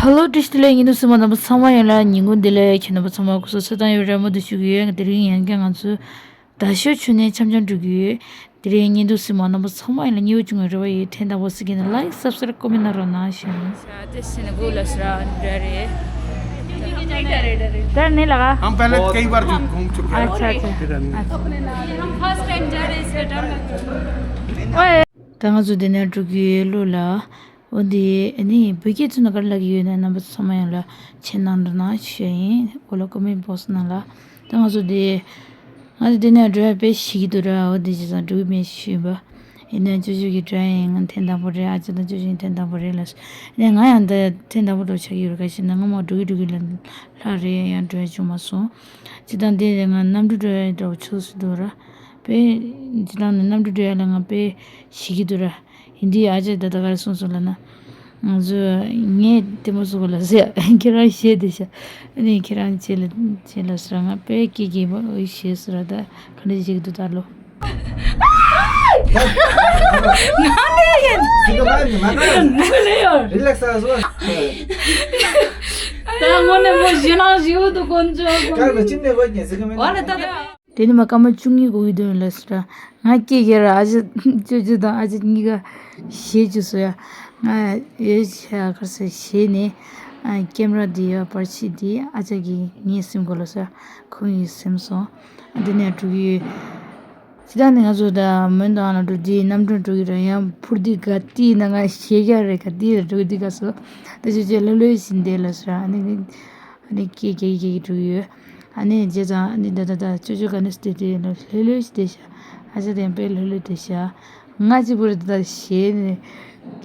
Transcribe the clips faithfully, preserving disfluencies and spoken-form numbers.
ཧེ་ལོ། བཀྲ་ཤིས་བདེ་ལེགས། བརྙན་ཐུང་གཟིགས་མཁན་རྣམ་པ་ཚང་མ་ཡོངས་ལ་ཉིན་གུང་བདེ་ལེགས། ཁྱེད་རྣམ་པ་ཚང་མ་སྐུ་གཟུགས་གསལ་ཐང་ཡོད་རེད་མོ་འདུག་ཞུ་གི་ཡོད། དེ་རིང་ཡང་བསྐྱར་ང་ཚོ་རྡ་ཤོད་ཆུ་ནས་འཆམ་འཆམ་འགྲོ་གི་ཡོད། དེ་རིང་བརྙན་ཐུང་གཟིགས་མཁན་རྣམ་པ་ཚང་མ་ཡོངས་ལ་མཉེས་པོ་བྱུང་བའི་རེ་བ་ཡོད། ཐེངས་དང་པོ་གཟིགས་མཁན་ལ་ལའིཀ་སབ་སི་ཀ་རེབ་ཀོ་མེན་ལ་རོགས་གནང་ཞུ། ཡིན། ཤ་དེ་ཤི་ནི་གུ་ལ་ཤི་ར་འདྲ་རེད། དར་ནི་ལ་ག་ཧམ་པ་ལ་ཀེ་བར་དུ་གོང་ཆུ་ཨ་ཆ་ཆ། ཨ་ཆ། ཧམ་ཕར་སི་ཊའིམ་འདྲ་རེད་ཟེར་འདྲ་མ། ད་ང་ཚོ་འདི་ནས་འགྲོ་གི་ཡོད་ལོ་ལ། འོ་འདི་ཨ་ནི་བོད་སྐད་ཚུར་ན་ག་རེ་ལབ་ཀྱི་ཡོད་ན་རྣམ་པ་ཚོ་ཚང་མ་ཡོངས་ལ་མཁྱེན་གནང་རོགས་གནང་ཞུ་ཡ་ཡིན། འོ་ལ་ཀོ་མེན་བོག་སི་ནང་ལ། ད་ང་ཚོ་འདི་ང་ཚོ་འདི་ནས་འགྲོ་ཡ་དཔེ་ཞིག་གི་འདུག་ར། འོ་འདི་བྱས་ཙང་འགྲོ་གི་མེད་ཞུས་པ། ཡིན་ནའི་ཅོ་ཅོ་གི་འགྲོ་ཡ་ཡིན། ང་ཐེངས་དང་པོ་རེད། ཨ་ཅག་དང་ཅོ་ཅོ་ཡིན་ཐེངས་དང་པོ་རེད་ལ། ཡིན་ནའི་ང་ཡང་འདི་ཐེངས་དང་པོ་འགྲོ་ཆགས་ཀྱི་ཡོད་རེད། ག་ཞེ་ན་སྔ་མ་འགྲོ་གི་འགྲོ་གི་ལ་ལྷག་རེད། ཡང་འགྲོ་ཡ་བྱུང་མ་སོང་། སྤྱིར་བཏང་འདི་ང་གནམ་གྲུ་འགྲོ་ཡ་འདྲ་བོ་ཆགས་སྲིད་འདུག་ར། དཔེ་སྤྱིར་བཏང་ནས་གནམ་གྲུ་འགྲོ་ཡ་ལ་ང་དཔེ་ཞིག་གི་འདུག་ར། ཡིན་དུས་ཨ་ཅག་ད་ལྟ་ག་རེ་གསུངས་སོང་ལབ་ན། ང་ཚོ་ངས་ལྟད་མོ་བཟོ་དགོས་ལ་ཟེར། ཁྱེད་རང་བཤད་བསྡད་ཤག་ཨ་ནི་ཁྱེད་རང་བྱེད་ལ་བྱེད་ལ་ཟེར། ང་དཔེ་སྐད་སྐྱིད་པོ་ཞེས་ཟེར་བ། ད་ག་འདྲ་བྱེད་ཀྱི་འདུག་ད་ལོ། ང་ནས་ཡིན། ཟི་ཀ་མ་ནི་མ་ད། ནུ་ལེ་ཡོ། རི་ལེགས་ས་བཟོ། ད་དངོས་གནས་མོ་ཞེད་སྣང་ཞིག་འདུག་དཀོན་མཆོག་དཀར་བ་ཅི་ནས་བ་ཉེ་ཟི་ཀ་མ་ནི། ཨ་ལ་ད་ད། དེ་ནི་མ་སྐར་མ་བཅུ་གཉིས་འགོར་གྱི་འདུག་ལབ་སོང་། ང་སྐད་རྒྱག་ར། ཨ་ཅག་ཅོ་ཅོ་དང་ཨ་ཅག་གཉིས་ཀ་ཞེད་བཅུག་སོང་ཡ། ང་ཡོད་ཤག་ག་རེ་ཟེར་ཞེད་ནས། ཨ་ཀེམ་ར་འདི་ཡ་པར་ཆས་འདི་ཨ་ཅག་གིས་ངའི་སེམས་གོ་ལ་སོང་ཡ། ཁོང་གིས་སེམས་སོང་། འདི་ནས་འགྲོ་གི་ཡོད། ཇི་ལྟར་ནི་ང་ཚོ་ད་མོན་རྟ་དབང་ལ་འགྲོ་དུས་གནམ་གྲུ་འགྲོ་གི་ར། ཡང་འཕུར་དུས་ག་དུས་ན་ང་ཞེད་རྒྱག་རེད། ག་དུས་ལ་འགྲོ་གི་དུས་ག་སོ། ད་ཅོ་ཅོ་ལྷོད་ལྷོད་བྱས་བསྡད་ལབ་སོང་། ཨ་ནི། ཨ་ནི་སྐད་རྒྱག་གི་རྒྱག་གི་འགྲོ་གི་ཡོད། ཨ་ནི་བྱས་ཙང་ཨ་ནི་ད་ད་ད་ཅོ་ཅོ་ག་ནས་བསྡད་དེ་ལྷོད་ལྷོད་ཞིག་བསྡད་ཤག་ཨ་ཅག་དེ་དཔེ་ལྷོད་ལྷོད་བསྡད་ཤག་ང་གཅིག་པུ་རེད། ད་ད་ཞེད་ནས་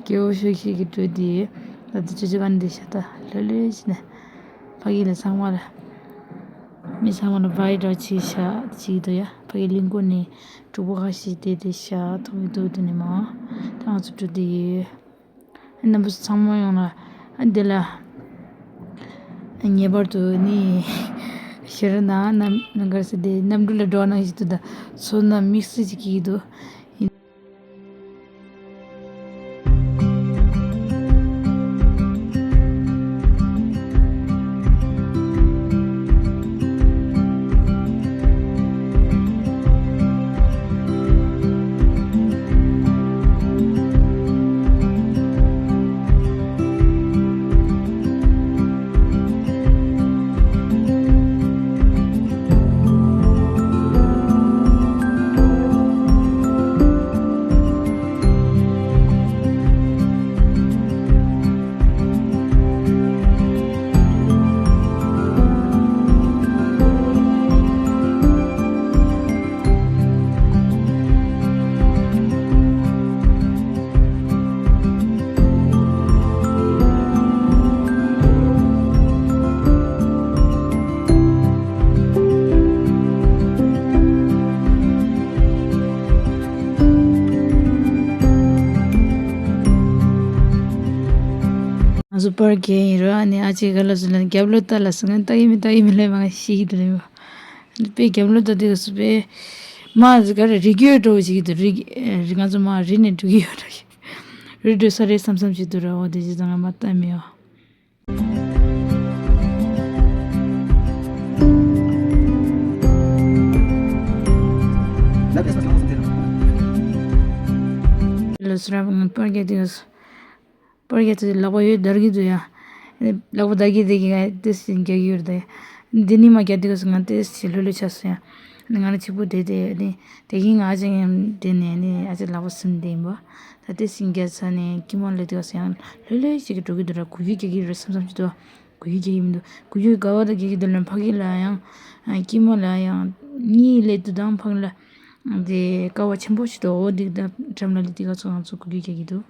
སྐྱོ་བོ་ཤོག་ཤིག་གི་འགྲོ་དེ། ད་ད་ཅོ་ཅོ་ག་ནས་བསྡད་ཤག་ད་ལྷོད་ལྷོད་བྱས་ནས་ཕ་གི་ལ་ཚང་མ་ལ། མི་ཚང་མ་ལ་བྷའི་འདྲ་བྱས་ཤག་བྱས་འདུག་ཡ། ཕ་གི་གླིང་སྐོར་ནས་གྲོགས་པོ་ཁ་ཤས་བསྡད་དེ་ཤག་མཐོང་གི་འདུག་དེ་ནས་མ་ད་ང་ཚོ་འགྲོ་དེ་ཡོད། རྣམ་པ་ཚོ་ཚང་མ་ཡོངས་ལ་འདི་ལ་ངེས་པར་དུ་ནི་ཤེར་གནང་། གནང་། ག་རེ་ཟེར་དེ་གནམ་གྲུ་ལ་འགྲོ་གནང་བཞིན་དུ་ད་ཚོར་སྣང་དམིགས་བསལ་ཅིག་སྐྱེ་གི་འདུག་ང་ཚོ་པར་རྒྱག་ཡིན་རོ། ཨ་ནི་ཨ་ཅེ་ག་ལ་སུ་ལ་རྒྱབ་ལོག་ལྟ་ལ་སུ་ང་ལྟ་ཡི་མི་ལྟ་ཡི་མི་ལས་མ་ཤི་གི་འདུག་ལས་མ། དཔེ་རྒྱབ་ལོག་ལྟ་དུས་སུ་དཔེ་མ་ག་རེ་རི་རྒྱུད་འགྲོ་བ་ཞིག་གི་འདུག་རི་རི་ང་ཚོ་མ་རི་ནས་འགྲོ་གི་ཡོད་འདྲ་ཞིག་རི་འགྲོ་ས་རེད་བསམ་བསམ་ཞིག་འདུག་ར། འོ་དེ་ཅི་ཙང་ང་མ་ལྟ་མི་ཡོང་། ལ་སུ་ར་པར་རྒྱག་དུས་སུ། པར་རྒྱག་དུས་ལག་པ་ཡོད་འདར་གྱི་འདུག་ཡ། ལག་པ་འདར་གྱི་འདུག་གི་ང་ཏོག་ཙམ་རྒྱག་གི་ཡོད་རེད་ད་ཡ། འདི་ནི་མ་རྒྱག་དུས་སུ་ང་ཏོག་ཙམ་ལྷོད་ལྷོད་ཆགས་སོང་ཡ། ང་རང་གཅིག་པུ་བསྡད་དེ་ནི་དེ་གིན་ང་ཨ་ཅག་མཉམ་བསྡད་ནས་ནི་ཨ་ཅག་ལག་པ་ཟིན་བསྡད་ཡིན་པ། ད་ཏོག་ཙམ་རྒྱག་ཚར་ནས་སྐྱིད་མོ་སླེབས་དུས་སུ་ཡང་ལྷོད་ལྷོད་ཅིག་གི་འགྲོ་གི་འདུག་ར། གུ་གུལ་རྒྱག་གི་རེད་བསམ་བསམ་ཅིག་འདུག་གུ་གུལ་རྒྱག་གི་མི་འདུག་གུ་གུལ་ག་བ་ད་རྒྱག་གི་འདུག་ལབ་ན་ཕ་གི་ལ་ཡང་སྐྱིད་མོ་ལ་ཡང་གཉིད་སླེབས་དུས་དང་ཕ་གི་ལ་དེ་དཀའ་བ་ཆེན་པོ་ཞིག་འདུག་འོ་འདི་ད་འགྲམ་ལ་སླེབས་དུས་ང་ཚོ་ང་ཚོ་གུ་གུལ་རྒྱག་གི་འདུག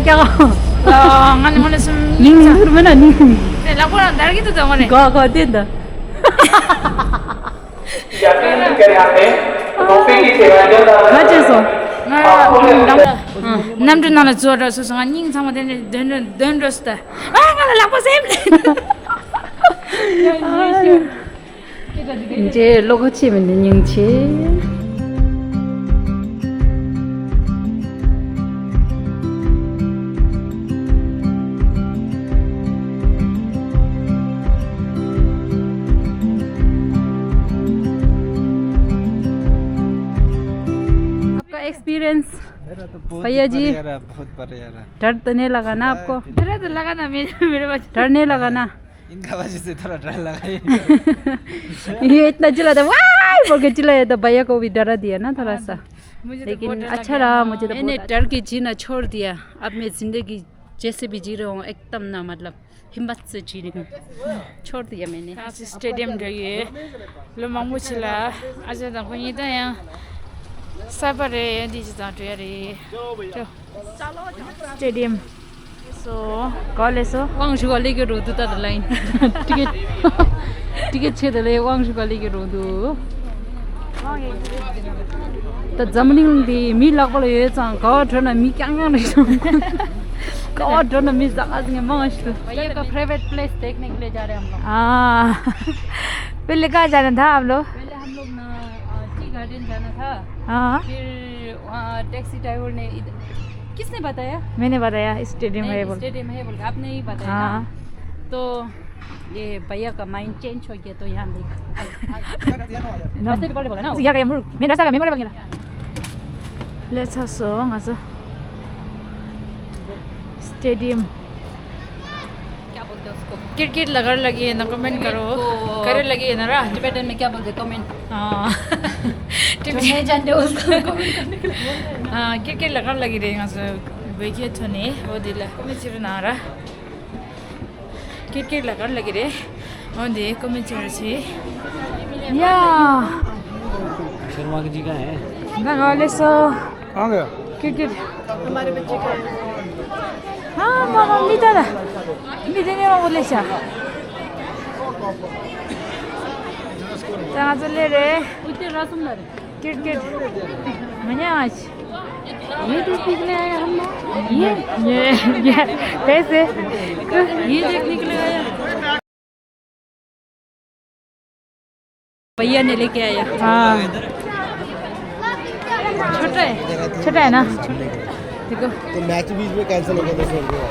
क्या? ང་ནི་ངོ་ནས་སུམ། ཉིང་ལུར་མེ་ན་ཉིང་། དེ་ལག་པ་ལ་འདར་གི་འདུག་ད་ངོ་ནས། གོ་གོ་དེ་འདི། ང་ཅི་སོ། ང་གནམ་གྲུ་ནང་ལ་འཛུལ་འགྲོ་སོང་། ང་སྙིང་ཚང་མ་དེ་ནས་འདོན་འགྲོ་འདོན་འགྲོ་སོང་། ཨ་ང་ལ་ལག་པ་སེམས། རྗེས་ལོ་ག་ཆེ་མི་འདི་སྙིང་རྗེ། आपका एक्सपीरियंस? मेरा तो बहुत भैया जी, परे आ रहा, बहुत परे आ रहा। डर तो नहीं लगा ना आपको? डर तो लगा ना, मेरे, मेरे बच्चे। डर नहीं लगा ना? इनका वजह से थोड़ा डर लगा है। ये इतना चिल्लाता है, "वाई!" बोल के चिल्लाया, तो भैया को भी डरा दिया ना थोड़ा सा। मुझे तो लेकिन बहुत डर अच्छा लगा। रहा, मुझे तो मैंने बहुत अच्छा। डर की जीना छोड़ दिया। अब मैं जिंदगी जैसे भी जी रहा हूँ, एकदम ना, मतलब, हिम्मत से जी रही हूँ। छोड़ दिया मैंने। ད་སི་སི་ཊེ་ཌི་ཡམ་འགྲོ་ཡོད། ལོ་མང་པོ་ཕྱིན་ལ། ཨ་ཅག་དང་ཁོ་གཉིས་ད་ཡང་གསར་པ་རེད། འདི་ཅི་ཙང་འགྲོ་ཡ་རེད། སི་ཊེ་ཌི་ཡམ། སོ། ག་ལེ་སོ། དབང་ཞུ་བ་ལས་ཀྱི་རོ་དུ་ད་ད་ལ་ཡིན། ཊི་ཀེ་ཊི། ཊི་ཀེ་ཊི་ཆེ་ད་ལས་དབང་ཞུ་བ་ལས་ཀྱི་རོ་དུ། ད་འཛམ་གླིང་འདི་མི་ལག་པ་ལ་ཡོད་ཙང་ག་བ་བྲོས་ན་མི་རྐྱང་རྐྱང་རེད་ཤག་ག་བ་བྲོས་ན་མི་ཟ་ཁ་ཟིང་མང་ཞིག་འདུག भैया का प्राइवेट प्लेस देखने के लिए जा रहे हैं हम लोग। हाँ। पहले कहाँ जाना था आप लोग? पहले हम लोग ना, अ, टी गार्डन जाना था। हाँ। फिर वहाँ टैक्सी ड्राइवर ने इधर, किसने बताया? मैंने बताया, स्टेडियम नहीं, है बोल। स्टेडियम है बोल के आपने ही बताया ना। हाँ। तो ये भैया का माइंड चेंज हो गया, तो यहाँ देख। रास्ते पे पकड़ बोला ना वो। यहाँ का ये मुड़, मैं रास्ता का मेमोरी बन गया। ले छ सौ, ང་ཚོ་སི་ཊེ་ཌི་ཡམ། क्या बोलते हैं उसको? क्रिकेट लगा लगी है ना, कमेंट करो। क्रिकेट को करे लगी है ना रा? टिबेटन में क्या बोलते हैं? कमेंट। हाँ। जो नहीं जानते उसको कमेंट करने के लिए बोल रहे हैं। हाँ, क्रिकेट लगा लगी रे, ང་ཚོ་བོད་སྐད་ཐོག་ནས་འོ་དེ་ལ་ཀོ་མེན་ཊི་བྱེད་རོགས་གནང་ར། ཀིར་ཀིར་ལ་གར་ལ་གི་རེད། འོན་ཏེ་ཀོ་མེན་ཅི་ར་ཆེ། ཡ། शर्मा जी का है। ད་ག་ལེ་སོ། कहाँ गया? ཀིར་ཀིར། हमारे बच्चे का है। हाँ, मामा, मिटा दा। मिटे ने मामा ले सा। ད་ང་ཚོ་ལེ་རེད། ཀིར་ཀིར། མ་ཉལ་ཨ་ཅི། ये देखने के लिए आया हम लोग। ये? ये, ये, कैसे? ये देखने के लिए आया। भैया ने लेके आया। हाँ। छोटा है। छोटा है ना? देखो। तो मैच बीच में कैंसिल हो गया, तो सो गया।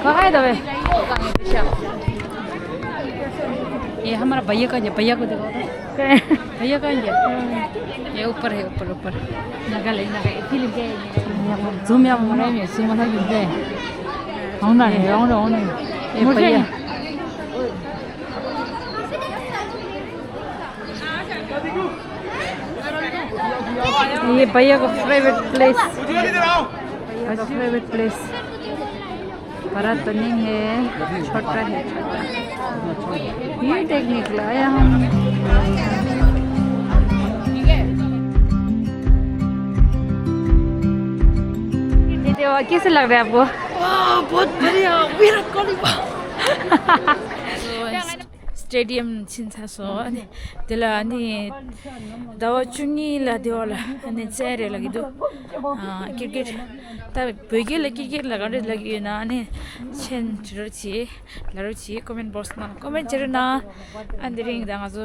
कहाँ है दवे? ये हमारा भैया का है, भैया को दिखाओ तो। भैया का है? ये ऊपर है, ऊपर, ऊपर। नगले, नगले, फिल्म के। जूम या मना में, जूम ना गिरते। होना नहीं, होना, होना। ये भैया। ये भैया का फेवरेट प्लेस। भैया का फेवरेट प्लेस। बड़ा तो नहीं है, छोटा है, छोटा। ये देखने के लिए आया हम। ये देखो, कैसे लग रहा है आपको? वाह, बहुत बढ़िया, विराट कोहली। སི་ཊེ་ཌི་ཡམ་ཕྱིན་ཚར་སོང་། ཨ་ནི་དེ་ལ་ཨ་ནི་ཟླ་བ་བཅུ་གཉིས་ལ་དེ་བ་ལ་ཨ་ནི་རྩེད་རེས་ལ་གི་འདུག་ཨ་ཀིར་ཀིར། ད་བོད་སྐད་ལ་ཀིར་ཀིར་ལ་ག་རེ་ལབ་ཀྱི་ཡོད་ན་ཨ་ནི་མཆན་བྲི་རོགས་གྱིས། ལབ་རོགས་གྱིས། ཀོ་མེན་ཊི་བོག་སི་ནང་ཀོ་མེན་ཊི་བྱེད་རོགས་གནང་། ཨ་འདི་རིང་ད་ང་ཚོ་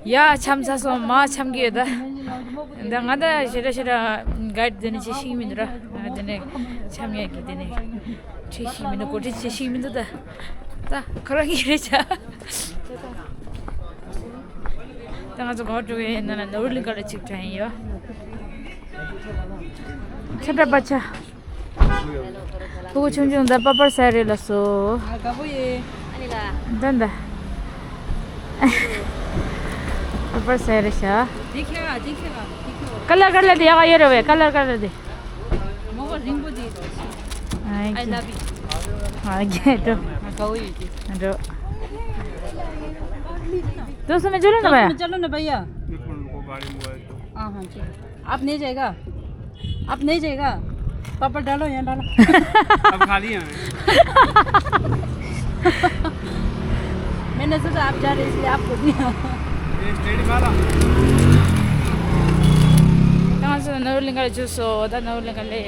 ཡར་འཁྱམས་ཚར་སོང་། མར་འཁྱམས་ཀྱི་ཡོད་ད། ད་ང་ད་ཞེ་དྲག་ཞེ་དྲག་གའིཌ་དེ་ནས་བྱེད་ཤེས་ཀྱི་མི་འདུག་ར། ང་དེ་ནས་འཁྱམས་ཡག་གི་དེ་ནས་བྱེད་ཤེས་ཀྱི་མི་འདུག་འགོ་ཁྲིད་བྱེད་ཤེས་ཀྱི་མི་འདུག་ད་ད་ཁོ་རང་གིས་རེད་བྱ། ད་ང་ཚོ་གོ་ཀྲུ་ཡེ་ནང་ལ་ནོར་ལིང་ག་ལ་ཅིག་དྲན་ཡོད། ཁྱེད་འདྲ་པ་ཆ། ཕྲུ་གུ་ཆུང་ཆུང་འདི་པ་པར་ཟ་རེད་ལ་སོ། ཨ་དགའ་པོ་ཡེ། ཨ་ནི་ལ། འདི་འདི། པ་པར་ཟ་རེད་ཤག་འདི་ཁྱེར་ག་འདི་ཁྱེར་ག་འདི་ཁྱེར་ག་ཀ་ལར་ཀ་ལར་འདི་ཡག་ག་ཡོད་རེད་བས། ཀ་ལར་ཀ་ལར་འདི། མོ་བ་རིང་པོ་འདི། I love you. ཨ་གེ་འགྲོ། ཨ་དགའ་པོ་ཡེ་འདི། འགྲོ། दोस्तों में चलो ना भैया। चलो ना भैया। रुको, रुको, गाड़ी मंगवाए तो। हाँ, हाँ, चलो। आप नहीं जाएगा? आप नहीं जाएगा? पापड़ डालो, यहाँ डालो। अब खाली है। मैंने सोचा आप जा रहे, इसलिए आपको दिया। ये स्टेडी वाला। कहाँ से नवलिंगा जूस हो, दा नवलिंगा ले।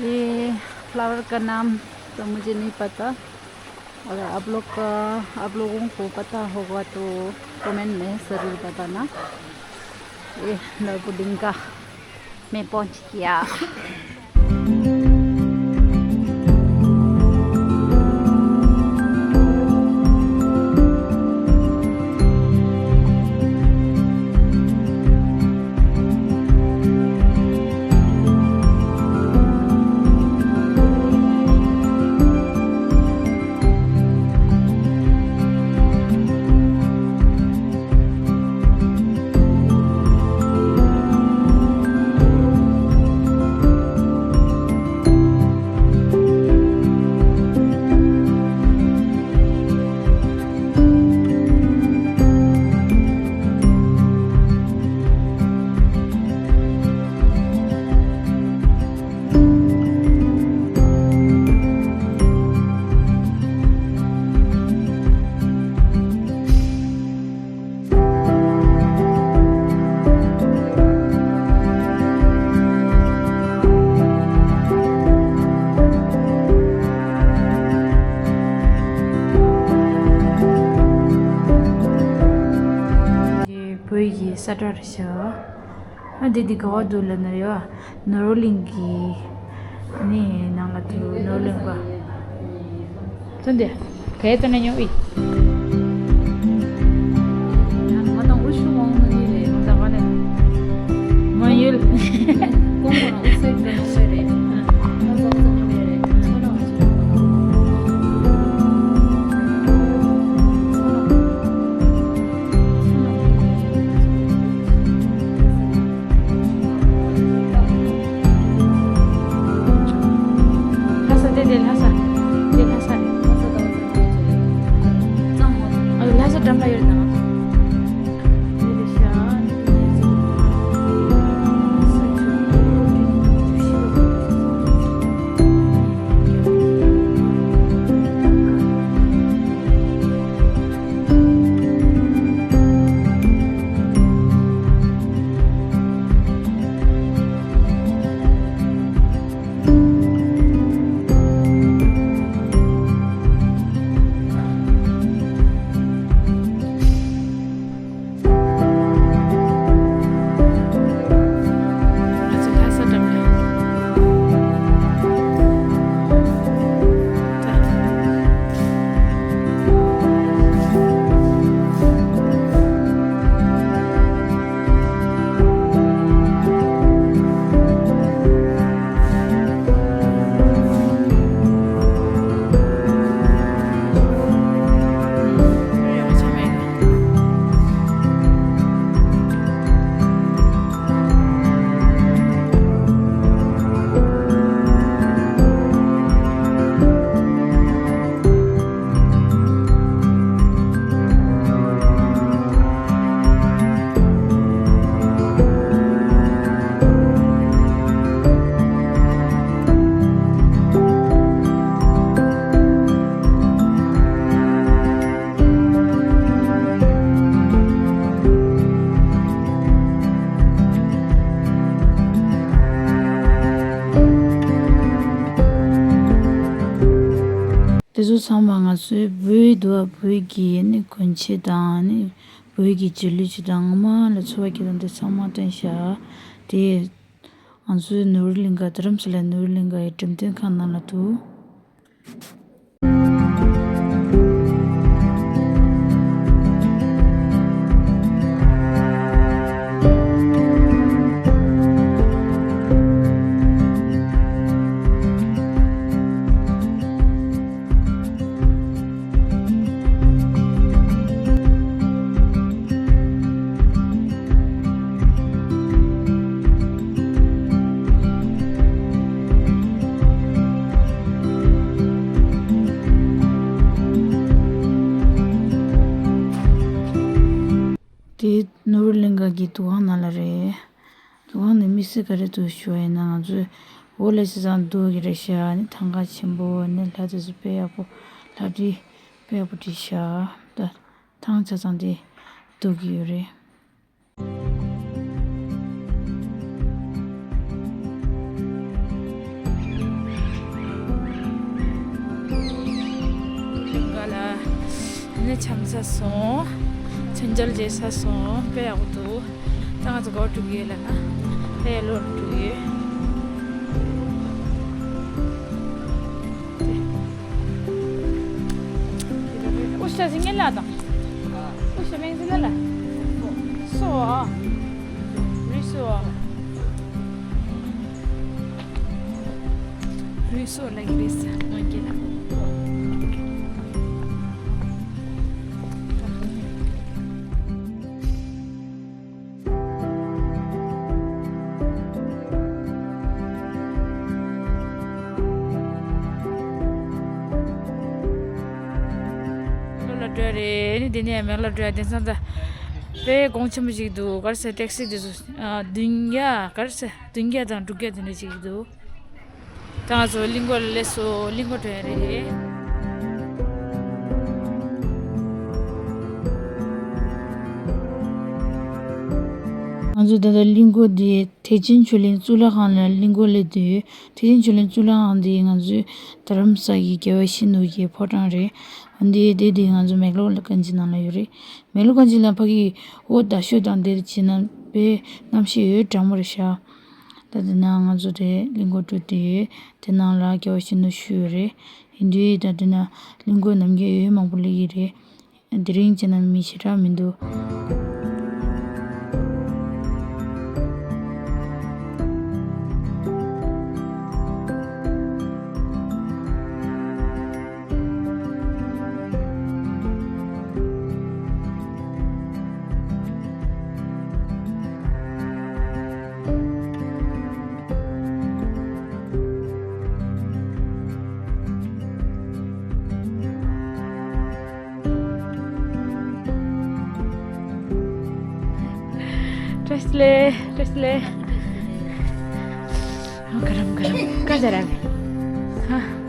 ये फ्लावर का नाम तो मुझे नहीं पता। अगर आप लोग का, आप लोगों को पता होगा तो कमेंट में ज़रूर बताना। ये नवपुडिंग का मैं पहुंच गया। བོད་ཀྱི་ས་ཁྲ་རེད་ཤག་ཨ་འདི་འདི་ག་བ་འདུག་ལབ་ན་རེད་བ། ནོར་བུ་གླིང་གི་ནི་ནང་ལ་དུ་ནོར་བུ་གླིང་པ། ཚོན་དེ་གའི་ཏོ་ན་ཉོ་ཨི། ང་དང་འུ་ཤུ་མང་ནི་རེད། ང་དང་ག་ནས་མ་ཡུལ། ཀོང་མོ་ན་འུ་སེ་འདྲ་ཉོ་བས་རེད། ང་ཚོ་ཚོ་ཉོ་བས་རེད། ཚོ་ན་ང་ཚོ། ལྷ་ས་དེ་དེ་ལྷ་ས། དེ་ལྷ་ས་རེད། ཨ་ལྷ་ས་འགྲམ་ལ་ཡོད་ན། དེ་ཚོ་ཚང་མ་ང་ཚོའི་བོད་དུ་བ་བོད་ཀྱི་ནི་གོན་ཆས་དང་ནི་བོད་ཀྱི་རྗེས་ལུས་ཅི་དང་ངོ་མ་ལ་འཚོ་བ་སྐྱེལ་དང་དེ་ཚང་མ་བསྟན་ཤག་དེ་ང་ཚོའི་ནོར་བུ་གླིང་ག་རྡ་རམ་ས་ལའི་ནོར་བུ་གླིང་ག་ཡི་འགྲེམས་སྟོན་ཁང་ནང་ལ་འདུག་གི་འདུ་ཁང་ནང་ལ་རེད། འདུ་ཁང་ནི་དམིགས་བསལ་ག་རེ་འདུག་ཞུ་བ་ཡིན་ན། ང་ཚོས་འོག་ལ་བྱས་ཙང་སྡུག་གི་རེད་ཤག་ནི་ཐང་ག་ཆེན་པོ་ནི་ལྷ་དེ་ཚོ་དཔེ་ཡག་པོ། ལྷ་བྲིས་དཔེ་ཡག་པོ་བྲིས་ཤག་ད་ཐང་ཆ་ཚང་དེ་སྡུག་གི་ཡོད་རེད། ག་ལ། ནི་འཆམ་ས་སོང་། མཆོད་མཇལ་བྱེད་ས་སོང་། དཔེ་ཡག་པོ་འདུག་ད་ང་ཚོ་ག་པར་འགྲོ་གི་ཡོད་ལབ་ན། ཨེ་ལོར་འགྲོ་གི་ཡོད། ཨུ་ཤ་ཞིག་ངེ་ལ་དང་། ཨུ་ཤ་མེང་ཟི་ལ་ལ། སོ་ཨ། རི་སོ་ཨ། རི་སོ་ལ་གི་རི་ས་མ་གི་ལ། ལོ་ལ་འགྲོ་རེད། ནི་དེ་ནས་མེག་ལ་འགྲོ་ཡ་དེང་སང་ད་དཔེ་གོང་ཆེན་པོ་ཞིག་འདུག་ག་རེ་ཟེར། ཊེག་སི་དེ་ཚོ་ཨ་བདུན་བརྒྱ་ག་རེ་ཟེར། བདུན་བརྒྱ་དང་དྲུག་བརྒྱ་དེ་འདྲ་ཞིག་འདུག་ད་ང་ཚོ་གླིང་སྐོར་ལ་སླེབས་སོང་། གླིང་སྐོར་འགྲོ་ཡ་རེད། ང་ཚོ་ད་ལྟ་གླིང་སྐོར་འདི་ཐེག་ཆེན་ཆོས་གླིང་གཙུག་ལག་ཁང་ལ་གླིང་སྐོར་སླེབས་བསྡད་ཡོད། ཐེག་ཆེན་ཆོས་གླིང་གཙུག་ལག་ཁང་འདི་ང་ཚོའི་རྡ་རམ་ས་ཡི་རྒྱལ་བ་ཡིད་བཞིན་ནོར་བུའི་ཕོ་བྲང་རེད། འདི་དེ་འདི་ང་ཚོ་མེག་ལོར་གན་ཇི་ནང་ལ་ཡོད་རེད། མེག་ལོར་གན་ཇི་ལ་ཕ་གི་འོ་རྡ་ཤོད་དང་དེ་བྱས་ན་དཔེ་གནམ་གཤིས་ཡོད་གྲང་མོ་རེད་ཤག་ད་དེ་ན་ང་ཚོ་དེ་གླིང་སྐོར་འགྲོ་བསྡད་ཡོད། དེ་ནང་ལ་རྒྱལ་བ་ཡིད་བཞིན་ནོར་བུ་ཞུ་ཡོད་རེད། ཡིན་དུས་ད་དེ་ན་གླིང་སྐོར་ནམ་རྒྱུན་ཡོད་མང་པོ་སླེབས་ཀྱི་རེད། དེ་རིང་བྱས་ན་མི་ཞེ་དྲག་མི་འདུག་བཀྲ་ཤིས་བདེ་ལེགས། བཀྲ་ཤིས་བདེ་ལེགས། ཨ། ག་རམ་ག་རམ་ག་ཇ་ར་མེ། ཨ།